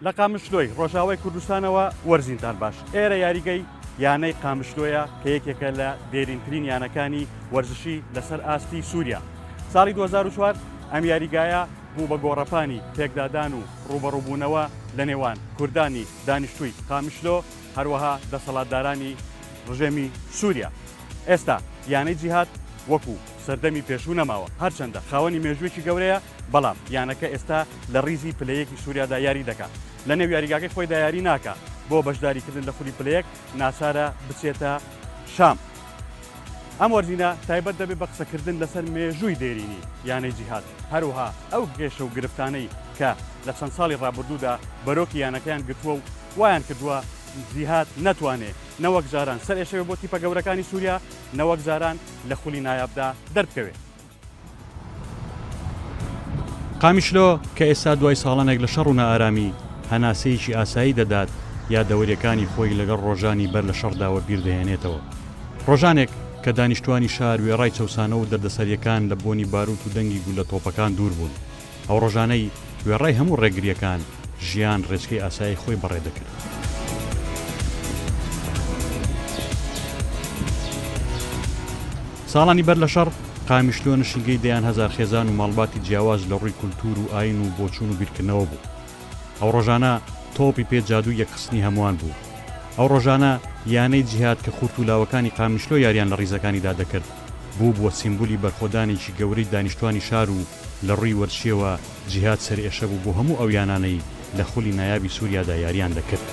لە قامشلۆی ڕۆژاوای کوردستانەوە وەرزینتان باش. ئێرە یاریگەی یانەی قامشلۆیە کە یەکێکە لە دێرینترین یانەکانی وەرزشی لەسەر ئاستی سووریا. ساڵی 2004 ئەم یاریگایە بوو بە گۆڕەپانی پێکدادان و ڕووبەڕووبوونەوە لە نێوان کوردانی دانیشتووی قامیشلۆ هەروەها دەسەڵاتدارانی ڕژێمی سووریا. ئێستا یانەی جیهاد وەکو سەردەمی پێشوو نەماوە، هەرچەندە خاوەنی مێژوویەکی گەورەیە، بەڵام یانەکە ئێستا لە ڕیزی پلە یەکی سووریادا یاری دەکات. لە نێو یاریگاکەی خۆیدا یاری ناکا، بۆ بەشداریکردن لە خولی پلە یەک ناچارە بچێتە شام. ئەم وەرزینە تایبەت دەبێت بە قسەکردن لەسەر مێژووی دێرینی یانەی جیهاد، هەروەها ئەو کێشە و گرفتانەی کە لە چەند ساڵی ڕابردوودا بەرۆکی یانەکەیان گرتووە و وایان کردووە جیهاد نەتوانێ نە وەک جاران سەرئێشەوێ بۆ تیپە گەورەکانی سووریا، نە وەک جاران لە خولی نایابدا دەربکەوێ. قامیشلۆ کە ئێستا دوای ساڵانێک لە شەڕ و نائارامی، هەناسەیەکی ئاسایی دەدات، یادەوەرییەکانی خۆی لەگەڵ ڕۆژانی بەر لە شەڕدا وەبیر دەهێنێتەوە. ڕۆژانێک کە دانیشتوانی شار وێڕای چەوسانەوە و دەردەسەرییەکان لە بۆنی باروت و دەنگی گوللە تۆپەکان دوور بوون. ئەو ڕۆژانەی وێڕای هەموو ڕێگرییەکان، ژیان ڕێچکەی ئاسایی خۆی بەڕێ دەکرد. ساڵانی بەر لە شەڕ، قامیشلۆ نشینگەی دەیان هەزار خێزان و ماڵباتی جیاواز لە ڕووی کولتوور و ئایین و بۆچوون و بیرکردنەوە بوو. ئەو ڕۆژانە تۆپی پێ جادووی یەکخستنی هەمووان بوو. ئەو ڕۆژانە یانەی جیهاد کە خورت و لاوەکانی قامیشلۆ یاریان لە ڕیزەکانیدا دەکرد، بووبووە سیمبولی بەرخۆدانێکی گەورەی دانیشتوانی شار و لە ڕووی وەرزشییەوە جیهاد سەرئێشە بوو بۆ هەموو ئەو یانانەی لە خولی نایابی سووریادا یارییان دەکرد.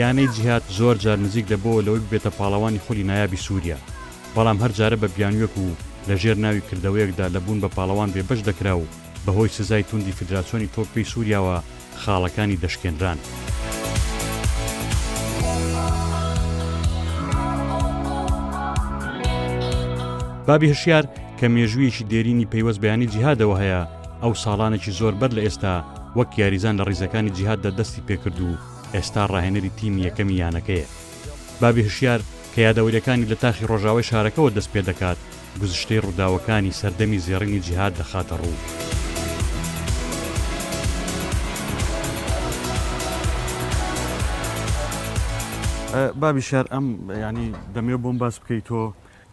یانەی جیهاد زۆر جار نزیک دەبۆوە لەوەی ببێتە پاڵەوانی خولی نایابی سووریا، بەڵام هەر جارە بە بیانوویەک و لە ژێر ناوی کردەوەیەکدا لە بوون بە پاڵەوان بێبەش دەکرا و بەهۆی سزای توندی فیدراسیۆنی تۆپی پێی سووریاوە خاڵەکانی دەشکێنران. بابی هشیار کە مێژوویەکی دێرینی پەیوەست بە یانەی جیهادەوە هەیە، ئەو ساڵانێکی زۆر بەر لە ئێستا وەک یاریزان لە ڕیزەکانی جیهاددا دەستی پێکرد و ئێستا ڕاهێنەری تیمی یەکەمی یانەکەیە. بابی هشیار کە یادەوەرییەکانی لە تاخی ڕۆژاوای شارەکەوە دەست پێدەکات، گوزشتەی ڕووداوەکانی سەردەمی زێڕینی جیهاد دەخاتە ڕوو. بابی شار ئەم ینی دەمێ بۆم باس بکەیت تۆ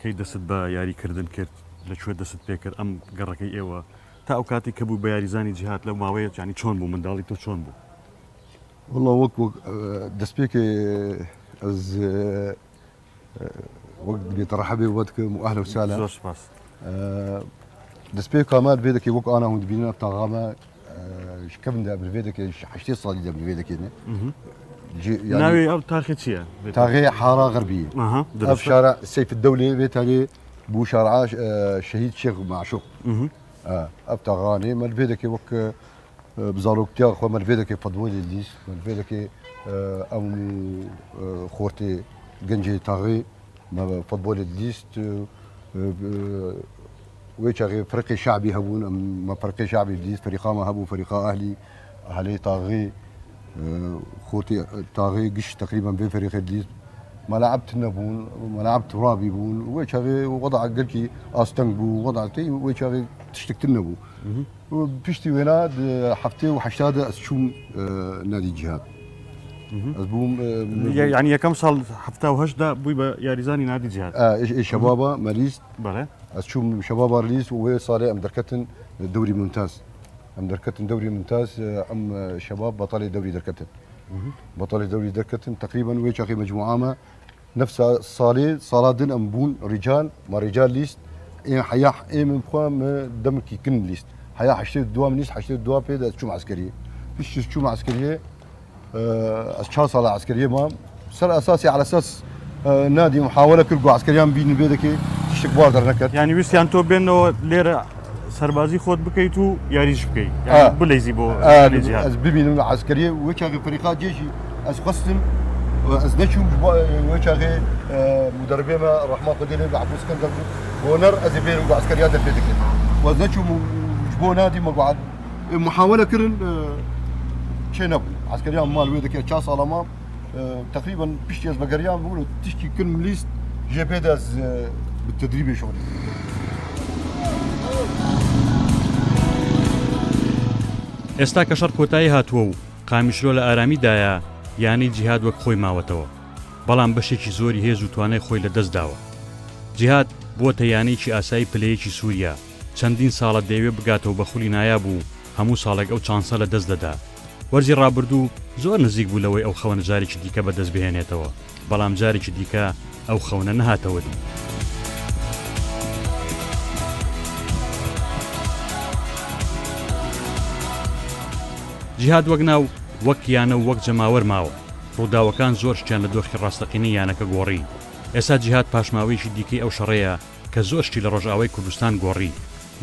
کەی دەست بە یاری کردن کرد لە کوێ دەست پێکرد ئەم گەڕەکەی ئێوە تا ئەو کاتی کە بوو بە یاریزانی جیهات لەو ماوەیە ینی چۆن بوو منداڵی تۆ چۆن بوو؟ وەڵا وەک وەک دەستپێکێ ئەز وەک دەبێت ڕەحەبێ وە دکەم و ئەهلە و سالە زۆر سپاس دەستپێک کامات بێ دەکەی وەک ئانا هون دبینن تاغامە کەمدا برێ دەکەی 80 ساڵی دەبێ دەکەێنێ ناوی ئەو تاخی چییە؟ تاغی حارا غربیە ئەف شارع سيف الدولة بێتالێ بوو شارع شهید شێخ معشوق ئەف تاغانێ مەلبێ دەکەی وەک بزارۆکتیا خۆ مەلبێ دەکەی فەدوەلی لیست مەلبێ دەکەی ئەم خۆرتێ گەنجێ تاغی فەتبۆلی لیست وێ چاغێ فرقی شعبی هەبوون ئەم فەرقی شعبی لیست فەریقامە هەبوو فەریقا ئەهلی ئەهلی تاغی خۆتی تاغی گشت تقریبا بێ فەریقی لیست مەلاعب نەبوون مەلاعب ترابی بوون وێ چاغێ وەضع گەلکی ئاستەنگ بوو وەضعەکەی وێ چاغێ تشتێکتر نەبوو پشتی وێنا 70 دا ئەس چووم نادی جیهاد ئەس بووم یعنی یەکەم ساڵ 78 دا بووی بە یاریزانی نادی جیهاد شەبابە مەریست بەڵێ ئەس چووم شەبابە ریست وێ ساڵێ ئەم دەرکەتن دەوری ممتاز ئەم دەرکەتن دەوری ممتاز ئەم شەباب بەتەڵی دەوری دەرکەتن بەتەڵی دەوری دەرکەتن تقریبا وێ چاقی مجموعامە نفس ساڵێ ساڵا دن ئەم بوون ڕیجال ما ڕیجال لیست ئێ حیا ئێ من بخوا دەمکی کن لیست حیا حشتێ دوام لیست حشتێ دوا پێ دە چوم عسکەریە پشت چوم عسکەریە ئەس چهار ساڵە عسکەریە مام سەر ئەساسی على اساس نادی محاولە کرد گو عسکەریان بینن بێ دەکەی تشتێک بوا دەرنەکرد یعنی ویستیان تۆ بێنەوە لێرە سەربازی خۆت بکەیت و یاریش بکەیت بلەیزی بۆ ئەس ببینم لە عسکەریە وەچاغی فەریقا جێژی ئەس خواستم ئەس نەچوم وەچاغێ مدربێمە ڕەحما خودێ لێ عەبدو سکەندەر بوو بۆ نەر ئەز بێرم بۆ عسکەریا دەست پێ دەکرد وەز نەچوم بۆ نادی مەگوعات محاولە کردن چێ نەبوو عسکەریان مال وێ دەکرد چا ساڵەما تقریبا پشتی ئەس بەگەریان بوون و تشتی کردم لیست ژێ پێ دەست بالتدريب شغل. ئێستا کە شەڕ کۆتایی هاتووە و قامیشلۆ لە ئارامیدایە، یانەی جیهاد وەک خۆی ماوەتەوە، بەڵام بەشێکی زۆری هێز و توانای خۆی لەدەست داوە. جیهاد بووەتە یانەیەکی ئاسایی پلەیەکی سووریا، چەندین ساڵە دەیەوێ بگاتەوە بە خولی نایاب و هەموو ساڵێک ئەو چانسە لەدەست دەدا. وەرزی ڕابردوو زۆر نزیک بوو لەوەی ئەو خەونە جارێکی دیکە بەدەست بهێنێتەوە، بەڵام جارێکی دیکە ئەو خەونە نەهاتەوە دی. جیهاد وەک ناو، وەک یانە و وەک جەماوەر ماوە. ڕووداوەکان زۆر شتیان لە دۆخی ڕاستەقینەی یانەکە گۆڕی. ئێستا جیهاد پاشماوەیەکی دیکەی ئەو شەڕەیە کە زۆر شتی لە ڕۆژئاوای کوردستان گۆڕی.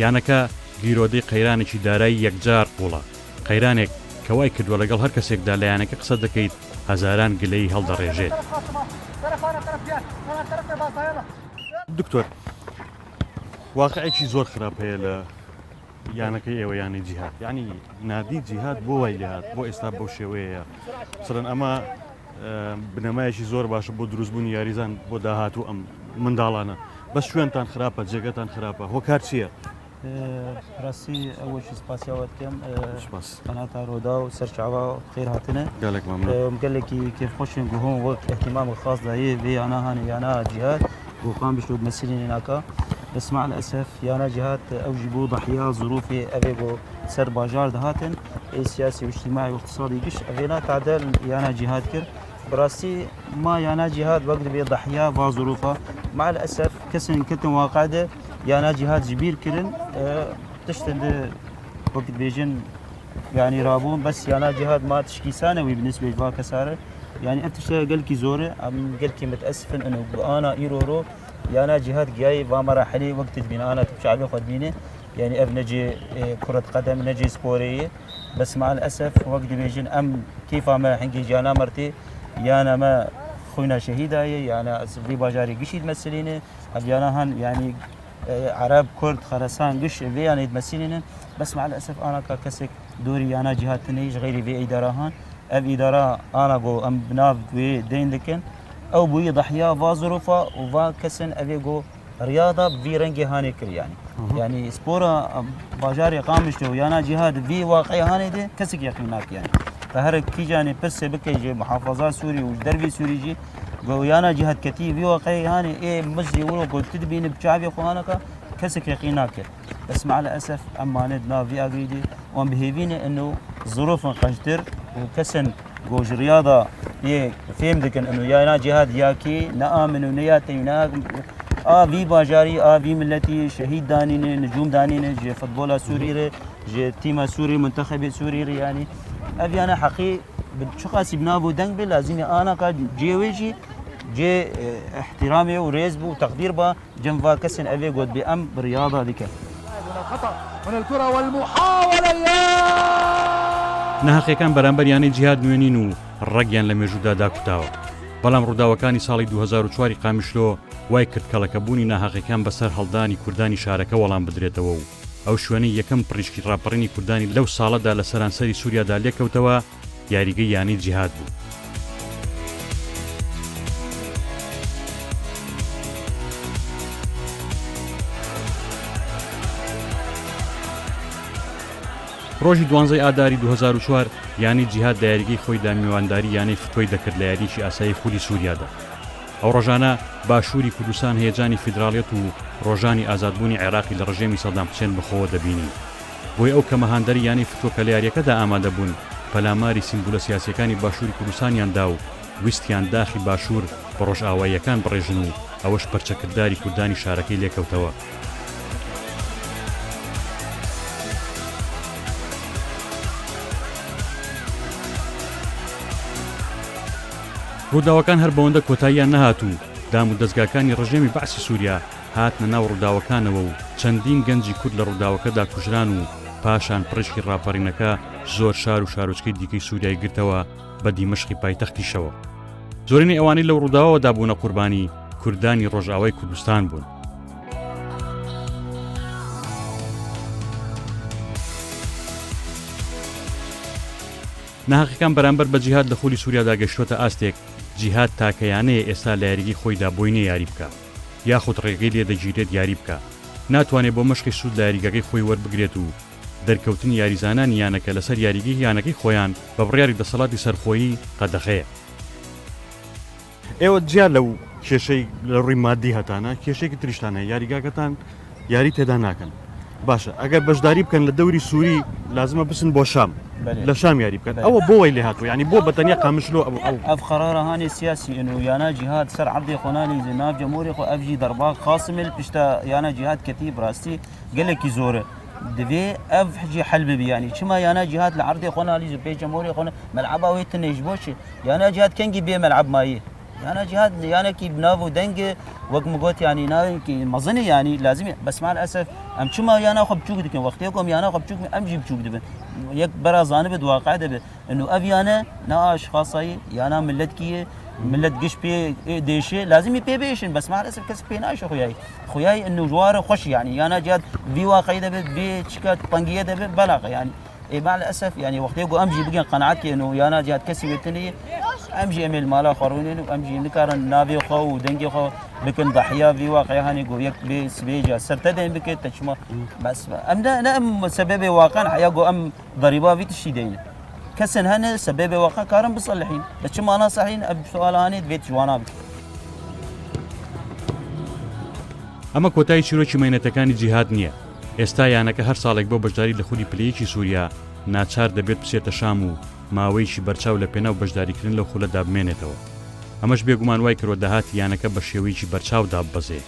یانەکە گیرۆدەی قەیرانێکی دارایی یەکجار قووڵە. قەیرانێک کە وای کردووە لەگەڵ هەر کەسێکدا لە یانەکە قسە دەکەیت هەزاران گلەیی هەڵدەڕێژێت. دکتۆر واقعێکی زۆر خراپ هەیە لە یانەکەی ئێوە یانەی جیهاد یعنی نادی جیهاد بۆ وای لێهات بۆ ئێستا بەو شێوەیە سرن ئەمە بنەمایەکی زۆر باشە بۆ دروستبوونی یاریزان بۆ داهاتوو ئەم منداڵانە بەس شوێنتان خراپە جێگەتان خراپە هۆکار چییە؟ ڕاستی ئەوەشی سپاسیاوە دکەم سپاس قەناتا ڕۆدا و سەرچاوە خێر هاتنە گەلێک مەمنون گەلێکی کێفخۆشین گوهۆن وەک اهتمام خاص دایێ vê یانا هانê یانا جیهاد گوخان بشت مسیرین ناکا بس مع الاسف یانا جیهاد ئەو جی بۆ ضحیە ظروفی ئەوێ بۆ سەر باژار دهاتن ئێ سیاسی و اجتماعی و اقتصادی گشت ئەوێنا تعدل یانا جیهاد کرد بڕاستی ما یانا جیهاد وەک دبێ ضحیە وا ظروفە مع الاسف کەسên ketin واقع de یانا جیهاد ji bîr kirin tiştên di wek dibêjin yani rabûn bes yana cihad ma tişkî sanewî bi nisbê ji va kesare yani ev tişte gelkî zor e em gelkî miteesifin ino bi ana îro ro yana cihad giyayê va merahelê wek tu dibîne ana tu bi çavê xwe dibîne yani ev ne cê kuret qedem ne cê sporê ye bes مع الاسف wek dibêjin em kêfa me hingî jiyana mertê yana me xwîna şehîda ye yana ez vî bajarê gişî dimesilîne Ev yana han yanî Ereb, Kurd, Xeresan giş vê yanê dimesînînin. Bes mealesef ana ka kesek dûrî yana cîhat tinê ji xeyrî vê îdara han. Ev îdara ana go em bi nav wê deyn dikin. Ew bûyî dehiya va zirûfa û va kesên evê go riyada bi vî rengê hanê kir yanî. Yanî spora bajarê Qamişlo yana cîha di vî waqeyê hanê de kesek yeqîn nake yanî. Te here kîjanê pirsê bike ji muhafaza Sûrî û ji dervî Sûrî jî Got yana cîhat ketî vî weqeyê hanê ê mizrî wilo ku tu dibînî bi çavê xwe haneka kesek yeqîn nake. Bes mealesef em mane di nav vî agirî de û em bi hêvî ne ino zirûfin qenctir û kesên ku ji riyada yê fêm dikin ino yana cîhat ya kê ne a min û ne ya te û ne a vî bajarî a vî miletî şehîd danîne nicûm danîne ji futbola Sûrî re ji tîma Sûrî muntexebê Sûrî re yanî ev yana heqî Bi çiqasî bi nav û deng be lazimê anaka cihê wê jî cihê îhtîramê û rêz bû û teqdîr ba cem va kesên evê got bê em bi riyada dike. ناهەقیەکان بەرامبەر یانەی جیهاد نوێ نین و ڕەگیان لە مێژوودا داکوتاوە، بەڵام ڕووداوەکانی ساڵی 2004 ی قامیشلۆ وای کرد کەڵەکەبوونی ناهەقیەکان بەسەر هەڵدانی کوردانی شارەکە وەڵام بدرێتەوە و ئەو شوێنەی یەکەم پڕیشکی ڕاپەڕینی کوردانی لەو ساڵەدا لە سەرانسەری سووریادا لێکەوتەوە، یاریگەی یانەی جیهاد بوو. ڕۆژی دوانزەی ئاداری 2004 یانەی جیهاد لە یاریگەی خۆیدا میوانداری یانەی فتۆی دەکرد لە یاریی ئاسایی خولی سووریادا. ئەو ڕۆژانە باشووری کوردستان هەیەجانی فیدراڵیەت و ڕۆژانی ئازادبوونی عێراقی لە ڕژێمی سەدام حوسێن بەخۆوە دەبینی. بۆیە ئەو کەمە هاندەری یانەی فتوە کە لە یاریەکەدا ئامادە بوون پەلاماری سیمبولە سیاسیەکانی باشووری کوردستانیان دا و ویستیان داخی باشوور بە ڕۆژئاواییەکان بڕێژن و ئەوەش پەرچەکرداری کوردانی شارەکەی لێکەوتەوە. ڕووداوەکان هەر بەوەندە کۆتاییان نەهات و دام و دەزگاکانی ڕژێمی بەعسی سووریا هاتنە ناو ڕووداوەکانەوە و چەندین گەنجی کورد لە ڕووداوەکەدا کوژران و پاشان پڕیشکی ڕاپەڕینەکە زۆر شار و شارۆچکەی دیکەی سووریای گرتەوە بە دیمەشقی پایتەختیشەوە. زۆرینەی ئەوانەی لەو ڕووداوەدا بوونە قوربانی کوردانی ڕۆژئاوای کوردستان بوون. ناهەقیەکان بەرامبەر بە جیهاد لە خولی سووریادا گەشتووەتە ئاستێک جیهاد تاکە یانەیە ئێستا لە یاریگەی خۆیدا بۆی نیە یاری بکا. یاخود ڕێگەی لێ دەگیرێت یاری بکا، ناتوانێت بۆ مەشقی سوود لە یاریگاکەی خۆی وەربگرێت و دەرکەوتنی یاریزانانی یانەکە لەسەر یاریگەی یانەکەی خۆیان بە بڕیاری دەسەڵاتی سەرخۆیی قەدەغەیە. ئێوە جیا لەو کێشەی لە ڕووی مادی هەتانە کێشێکی تریشتان هەیە یاریگاکەتان یاری تێدا ناکەن باشە ئەگەر بەشداری بکەن لە دەوری سووری لازمە بچن بۆ شام لە شام یاری بکەن ئەوە بۆ وای لێ هاتووە ینی بۆ بەتەنیا قامشلۆ ئەو ئەو ئەف قەرارە هانی سیاسی ئینو یانا جیهاد سەر عەردێ خۆنالی ناو جەمهوری خۆ ئەف ژی دەربا خاسمل پشتە یانا جیهاد کەتی براستی گەلێکی زۆرە دەبێ ئەف حجی حل ببی ینی چما یانا جیهاد لە عەردێ خۆنالی پێ جەمهوری خۆ مەلعەبا وێ تنێش بۆچی یانا جیهاد کەنگی بێ مەلعەب مایە یانا جیهاد یانێکی بناو و دەنگ وەک مگوت ینی ناوێکی مەزنی ینی لازمی بەس مع الاسف ئەم چما یانا خۆ بچوک دکەن وەختێک ئەم یانا خۆ بچوک ئەم جی بچوک دبن یەک بەرا زانبێت واقع دەبێت انه ئەv یانە نا اشخاصی یانا ملت کیە ملت گشت پێ دێشێ لازمی پێ بێشن بەس مع الاسف کەس پێ ناشە خویای خویای انه جوارە خوش ینی یانا جیاد وی واقعی دەبێت بێ چکە تەنگیە دەبێت بەلاقە ینی ئێ مع الاسف یانی وەختێ گو ئەم ژی بگەن قەناعەت کێن و یانا جیاد کەسی وێتنی ئەم ژی ئەمێل مالا خۆڕونێن و ئەم ژی نکارن ناوێ خۆ و دەنگی خۆ بکەن ضحیە وی واقعی هانی گو یەک بێ سبێجا سەرتە دێن بکێت تەچمە بەس ئەم نە ئەم سەبەبێ واقعا حیا گو ئەم ضریبا وی تشتی دەین کەسن هەنە سەبەبێ واقع کارم بصلحین بە چ مانا صحین ئەم سوالانێت بێت جوانا بکەن ئەمە کۆتایی چیرۆکی مەینەتەکانی جیهاد نییە، ئێستا یانەکە هەر ساڵێک بۆ بەشداری لە خولی پلە یەکی سووریا ناچار دەبێت بچێتە شام و ماوەیەکی بەرچاو لە پێناو بەشداریکردن لەو خولەدا بمێنێتەوە. ئەمەش بێگومان وایکردوە داهاتی یانەکە بە شێوەیەکی بەرچاو داببەزێ،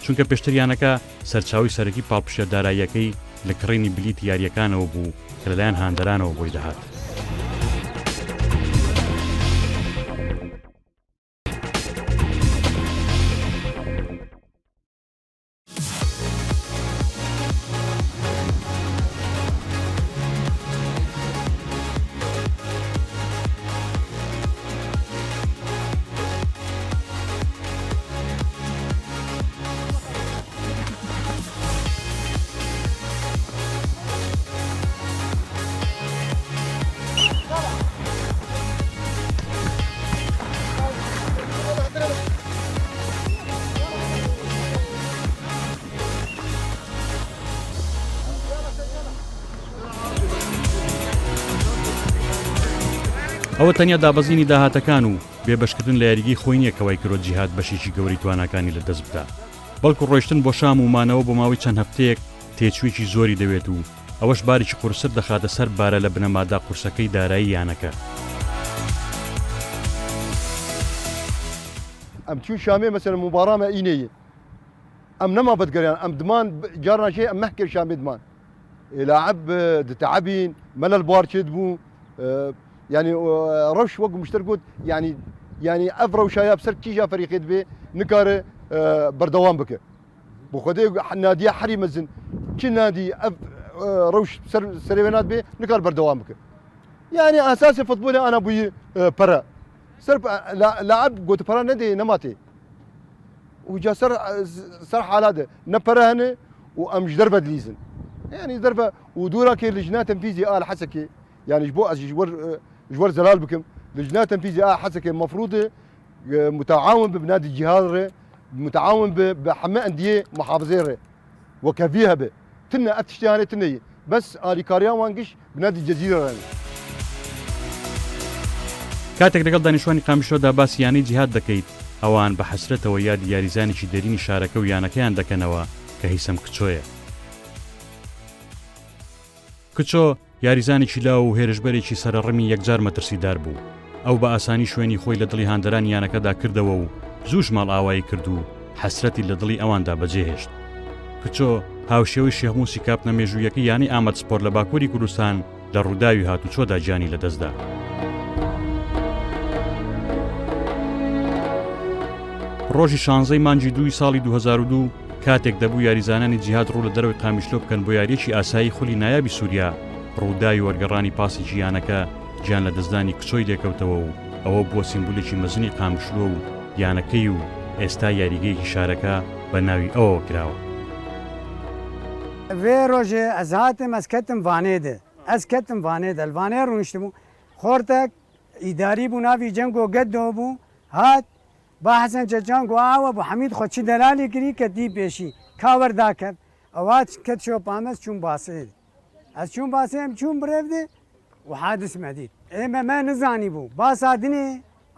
چونکە پێشتر یانەکە سەرچاوەی سەرەکی پاڵپشتیە داراییەکەی لە کڕینی بلیتی یارییەکانەوە بوو کە لەلایەن هاندەرانەوە بۆی دەهات. ئەوە تەنیا دابەزینی داهاتەکان و بێبەشکردن لە یاریگەی خۆی نییە کە وای کردووە جیهاد بەشێکی گەورەی تواناکانی لەدەست بدا، بەڵکو ڕۆیشتن بۆ شام و مانەوە بۆ ماوەی چەند هەفتەیەک تێچوویەکی زۆری دەوێت و ئەوەش بارێکی قورستر دەخاتە سەر بارە لە بنەمادا قورسەکەی دارایی یانەکە. ئەم چوون شامێ مەسەلەن موباڕا مە ئینێ ئەم نەما بەدگەریان ئەم دمان جارنا ژێ ئەم مەهکر شامێ دمان لاعب دتعبین مەلەل بوار چێت بوو یعنی ڕەوش وەک مشتر گوت یعنی یعنی ئەف ڕەوشایە بسەر کیژا فەریقێت بێ نکارێ بەردەوام بکە بۆ خودێ نادیە حەری مەزن چ نادی ئەف ڕەوش سەر سەرێ نات بێ نکار بەردەوام بکە یعنی ئاساسی فوتبۆلی ئانا بووی پەرە سەر لاعب گوت پەرە نەدێ نەماتێ وجا سەر سەر حالات نە پەرە هەنێ و ئەم ji derve dilîzin yani derve û dûra kê lijna tenfîzê a li Hesekê yani ji bo ez ji wer ji wer zelal bikim lijna tenfîzê a Hesekê mefrûdê متعاون bi nadi cihaz re متعاون bi bi heme endiyê muhafizê re wekevî hebe tune ev tiştê hanê tune ye bes alîkariya wan giş bi nadi cezîre re ne. کاتێک لەگەڵ دانیشتوانی قامیشلۆدا باسی یانەی جیهاد دەکەیت، ئەوان بە حەسرەتەوە یادی یاریزانێکی دێرینی شارەکە و یانەکەیان دەکەنەوە کە هەیسەم کچۆیە. کچۆ یاریزانێکی لاو و هێرشبەرێکی سەرەڕمی یەکجار مەترسیدار بوو. ئەو بە ئاسانی شوێنی خۆی لە دڵی هاندەرانی یانەکەدا کردەوە و زووش ماڵئاوایی کرد و حەسرەتی لە دڵی ئەواندا بەجێهێشت. کچۆ هاوشێوەی شێخموسی کاپتنە مێژووییەکەی یانەی ئامەدسپۆر لە باکووری کوردستان لە ڕووداوی هاتوچۆدا گیانی لەدەستدا. ڕۆژی شانزەی مانگی دووی ساڵی 2002 کاتێک دەبوو یاریزانانی جیهاد ڕوو لە دەرەوەی قامیشلۆ بکەن بۆ یارییەکی ئاسایی خولی نایابی سووریا، ڕووداوی وەرگەڕانی پاسێکی یانەکە گیان لەدەستدانی کچۆی لێکەوتەوە و ئەوە بووە سیمبولێکی مەزنی قامیشلۆ و یانەکەی و ئێستا یاریگەیەکی شارەکە بە ناوی ئەوەوە کراوە. ڤێ ڕۆژێ ئەز هاتم ئەز کەتم ڤانێ دە ئەز کەتم ڤانێ دە ڤانێ ڕوونشتبوو خۆرتەک ئیداری بوو ناوی جەنگۆ گەدۆ بوو هات. با حەسەن چەچان گۆ ئاوە بۆ حەمید خۆ چ دەلالی کری کەتی پێشی کا وەر داکەف ئەوا کەت شۆپام ئەز چووم باسێ ئەز چووم باسێ ئەم چووم برێڤدێ و حادس مەدیت ئێمە مە نزانی بوو باسا دنێ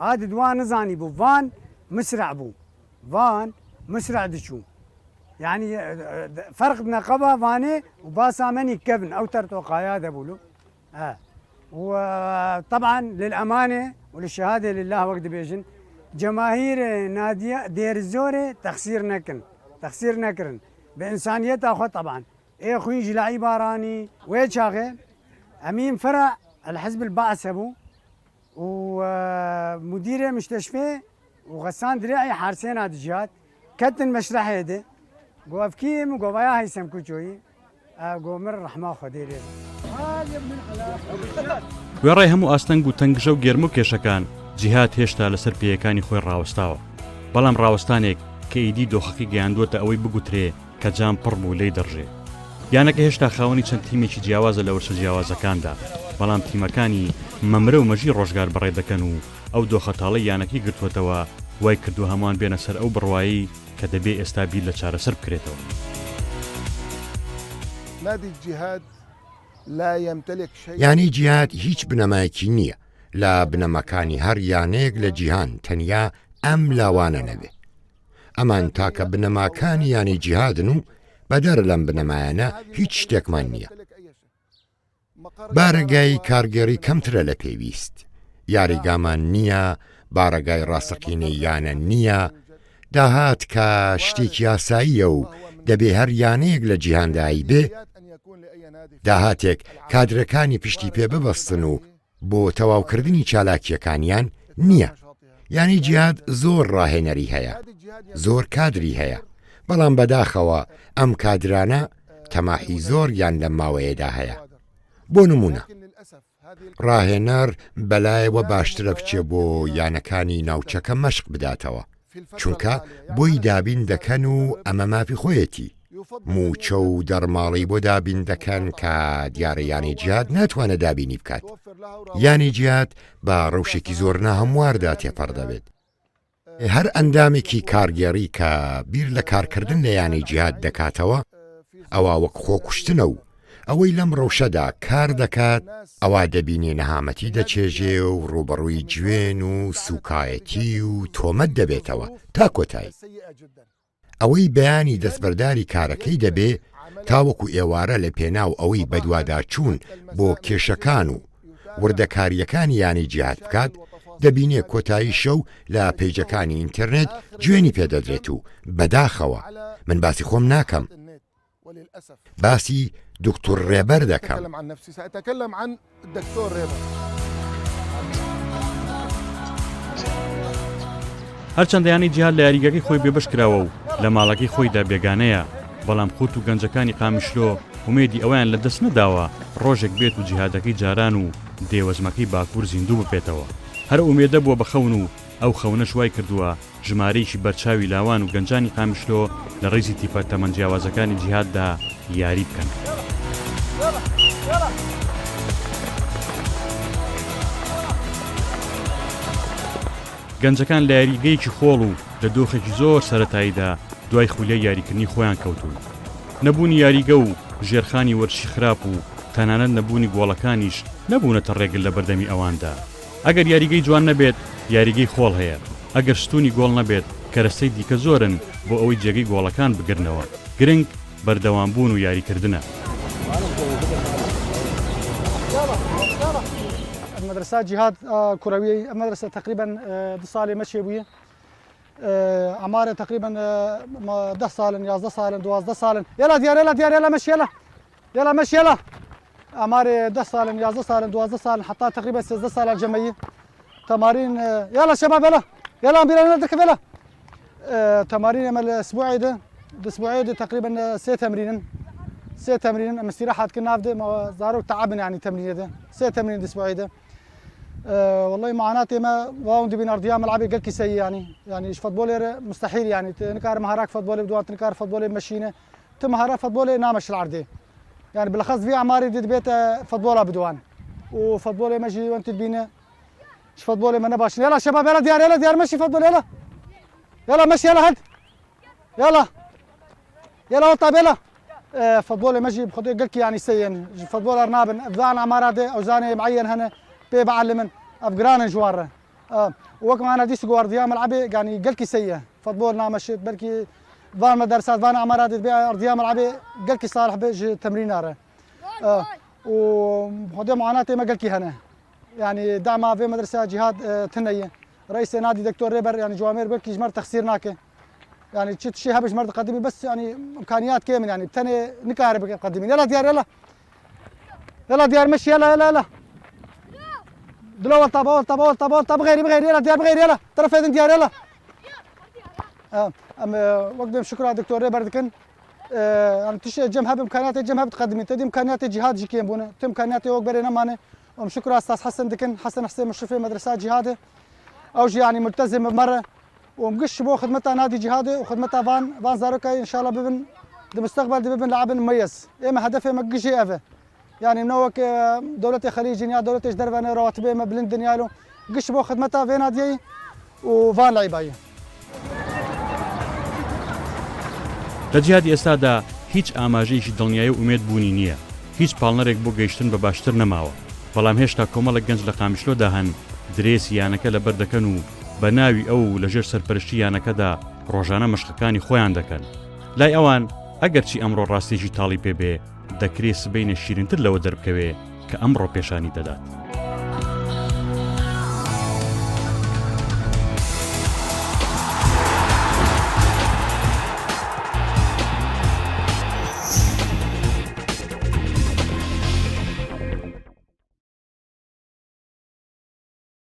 ئا ددوا نزانی بوو ڤان مسرع بوو ڤان مسرع دچوو یعنی فەرق نەقەبا ڤانێ و باسا مەنی کەڤن ئەو تەرتۆقایا دەبوو لۆ ئا وطبعا للامانە وللشهادە لله وەک دبێژن جەماهیر نادیە دێرزۆرێ تەخسیر نەکن تەخسیر نەکرن بە ئینسانیەتا خۆ طبعا ئێ خوین ژلائی بارانی وێ چاغێ ئەمین فرع الحزب البعث هەبوو و مدیرێ مشتەشفێ و غەسان درێعی حارسێنا دجیات کەتن مەشرەحێ دێ گۆ ئەفکی من گۆ ڤایا هەیسەم کوچۆیی گۆ مر ڕەحما خودێ لێ بێ. وێڕای هەموو ئاستەنگ و تەنگژە و گێرمە و کێشەکان، جیهاد هێشتا لەسەر پێیەکانی خۆی ڕاوەستاوە. بەڵام ڕاوەستانێک کە ئیدی دۆخەکەی گەیاندووەتە ئەوەی بگوترێ کە جام پڕ بوو لێی دەڕژێ. یانەکە هێشتا خاوەنی چەند تیمێکی جیاوازە لە وەرشە جیاوازەکاندا، بەڵام تیمەکانی مەمرە و مەژی ڕۆژگار بەڕێ دەکەن و ئەو دۆخە تاڵەی یانەکەی گرتووەتەوە وای کردووە هەمووان بێنە سەر ئەو بڕوایەی کە دەبێ ئێستا بیر لە چارەسەر بکرێتەوە. یانەی جیهاد هیچ بنەمایەکی نییە، لە بنەماکانی هەر یانەیەک لە جیهان تەنیا ئەم لاوانە نەبێ. ئەمان تاکە بنەماکانی یانەی جیهادن و بەدەر لەم بنەمایانە هیچ شتێکمان نییە. بارەگای کارگێڕی کەمترە لە پێویست، یاریگامان نییە، بارەگای ڕاستەقینەی یانە نییە، داهات کە شتێکی ئاساییە و دەبێ هەر یانەیەک لە جیهاندا هەیبێ، داهاتێک کادرەکانی پشتی پێ ببەستن و بۆ تەواوکردنی چالاکییەکانیان نییە. یانەی جیهاد زۆر ڕاهێنەری هەیە، زۆر کادری هەیە، بەڵام بەداخەوە ئەم کادرانە تەماحی زۆریان لەم ماوەیەدا هەیە. بۆ نموونە ڕاهێنەر بەلایەوە باشترە بچێ بۆ یانەکانی ناوچەکە مەشق بداتەوە، چونکە بۆی دابین دەکەن و ئەمە مافی خۆیەتی، مووچە و دەرماڵەی بۆ دابین دەکەن کە دیارە یانەی جیهاد ناتوانێت دابینی بکات. یانەی جیهاد بە ڕەوشێکی زۆر ناهەمواردا تێپەڕ دەبێت. هەر ئەندامێکی کارگێڕی کە بیر لە کارکردن لە یانەی جیهاد دەکاتەوە، ئەوا وەک خۆکوشتنە و ئەوەی لەم ڕەوشەدا کار دەکات، ئەوا دەبینێ نەهامەتی دەچێژێ و ڕووبەڕووی جوێن و سووکایەتی و تۆمەت دەبێتەوە تا کۆتایی. ئەوەی بەیانی دەستبەرداری کارەکەی دەبێ تاوەکو ئێوارە لە پێناو ئەوەی بەدواداچوون بۆ کێشەکان و وردەکارییەکانی یانەی جیهاد بکات، دەبینێ کۆتایی شەو لە پەیجەکانی ئینتێرنێت جوێنی پێدەدرێت و بەداخەوە من باسی خۆم ناکەم، باسی دوکتور ڕێبەر دەکەم. هەرچەندە یانەی جیهاد لە یاریگاکەی خۆی بێبەش کراوە و لە ماڵەکەی خۆیدا بێگانەیە، بەڵام خورت و گەنجەکانی قامیشلۆ ئومێدی ئەوەیان لەدەست نەداوە ڕۆژێک بێت و جیهادەکەی جاران و دێوەزمەکەی باکوور زیندوو ببێتەوە. هەر ئومێدە بووە بە خەون و ئەو خەونەش وای کردووە ژمارەیەکی بەرچاوی لاوان و گەنجانی قامیشلۆ لە ڕیزی تیپە تەمەن جیاوازەکانی جیهاددا یاری بکەن. گەنجەکان لە یاریگەیەکی خۆڵ و لە دۆخێکی زۆر سەرەتاییدا دوای خولیای یاریکردنی خۆیان کەوتوون. نەبوونی یاریگە و ژێرخانی وەرزشی خراپ و تەنانەت نەبوونی گۆڵەکانیش نەبوونەتە ڕێگر لە بەردەمی ئەواندا. ئەگەر یاریگەی جوان نەبێت، یاریگەی خۆڵ هەیە، ئەگەر ستوونی گۆڵ نەبێت، کەرەستەی دیکە زۆرن بۆ ئەوەی جێگەی گۆڵەکان بگرنەوە، گرنگ بەردەوامبوون و یاریکردنە. يلا مشي يلا أعماري 10 سالن 11 سالن 12 سالن حتى تقريبا 13 سالة الجمعية تمارين يلا شباب يلا يلا بينا ندرك يلا تمارين اما الاسبوعي ده الاسبوعي ده تقريبا سي تمرين سي تمرين اما استراحات كنا نافده ما زارو تعبنا يعني تمرين ده سي تمرين الاسبوعي ده أه والله معاناتي ما واوندي بين ارضية ملعبي قال كي يعني يعني فوتبولير مستحيل يعني تنكار مهاراك فوتبولي بدوان تنكار فوتبولي مشينه تمهارا فوتبولي نامش العرضي يعني بالاخص في اعماري ديت بيت فوتبولا بدوان وفوتبولي ماشي وانت تبينا فوتبولي ما نباش يلا شباب يلا ديار يلا ديار مشي فوتبول يلا. يلا مشي يلا هد يلا يلا وطب يلا آه، فوتبول مجي بخدي قلك يعني سين فوتبول ارنابن افزان عمارات اوزاني معين هنا بي بعلمن افقران جواره آه، وەک معنا ديس گواردیا ملعبي يعني قلك سيء فوتبول نامشت بلكي فان مدرسات فان عمارات بيع ارضيه ملعبي قلك صالح بيج تمرين آه وخدي معاناتي ما قلكي هنا يعني دعمها في مدرسة جهاد آه، تنية رئيس نادي دكتور ريبر يعني جوامير بلكي جمر تخسير ناكي يعني تشي شيء هبش مرد قديمي بس يعني امكانيات كامل يعني بتني نكارب قديمين يلا ديار يلا يلا ديار مشي يلا يلا يلا دلو طب طب طب طب بغيري بغيري يلا ديار بغيري يلا طرف ديار يلا آه، ام وقدم شكرا دكتور ريبر دكن يعني تش جمها بامكانيات جمها بتقدمي تدي امكانيات جهاد جي كيم بونه تم امكانيات وق برينا مانه ام شكرا استاذ حسن دكن حسن حسين مشرف مدرسه جهاده او جي يعني ملتزم بمره ومقش بو خدمتها نادي جهادي وخدمتها فان فان زاروكا ان شاء الله ببن دي مستقبل دي ببن لعب مميز اما هدفي مقشي افه يعني منوك دولة خليج يا دولة دربنا رواتبه ما بلند دنيالو قش بو خدمتها في نادي وفان لعيبايه لە جیهادی ئێستادا هیچ ئاماژەیەکی دڵنیایی و ئومێد بوونی نییە، هیچ پاڵنەرێک بۆ گەیشتن بە باشتر نەماوە، بەڵام هێشتا کۆمەڵێک گەنج لە قامیشلۆدا هەن درێسی یانەکە لەبەر دەکەن و بە ناوی ئەو و لەژێر سەرپەرشتی یانەکەدا ڕۆژانە مەشقەکانی خۆیان دەکەن. لای ئەوان ئەگەرچی ئەمڕۆ ڕاستییەکی تاڵی پێ بێ، دەکرێ سبەینێ شیرینتر لەوە دەربکەوێ کە ئەمڕۆ پێشانی دەدات.